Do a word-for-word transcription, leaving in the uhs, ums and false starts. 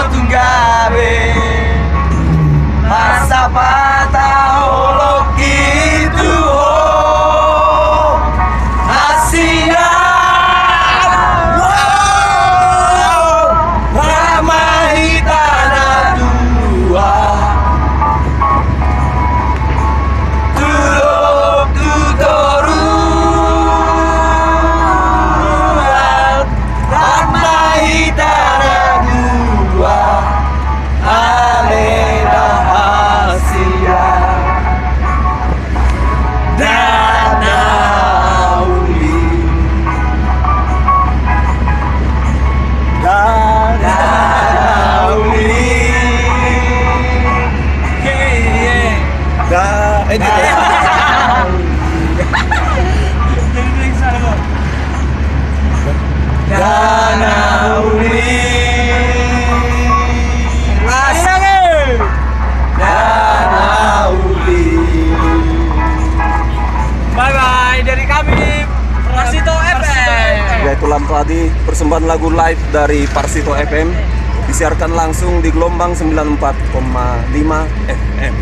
Tung gabe, asa patahon holongki tu ho, asi na. Wow, rap ma hita na tua. Tulok tu toruan, rap ma hita na tua. Ale na hasian, ndang na uli. Ndang na uli. Ndang, eh, ndang na uli. Asik. Ndang na uli. Bye bye dari kami, Parsito F M. Ya, itulah tadi persembahan lagu live dari Parsito F M, disiarkan langsung di gelombang sembilan empat koma lima F M.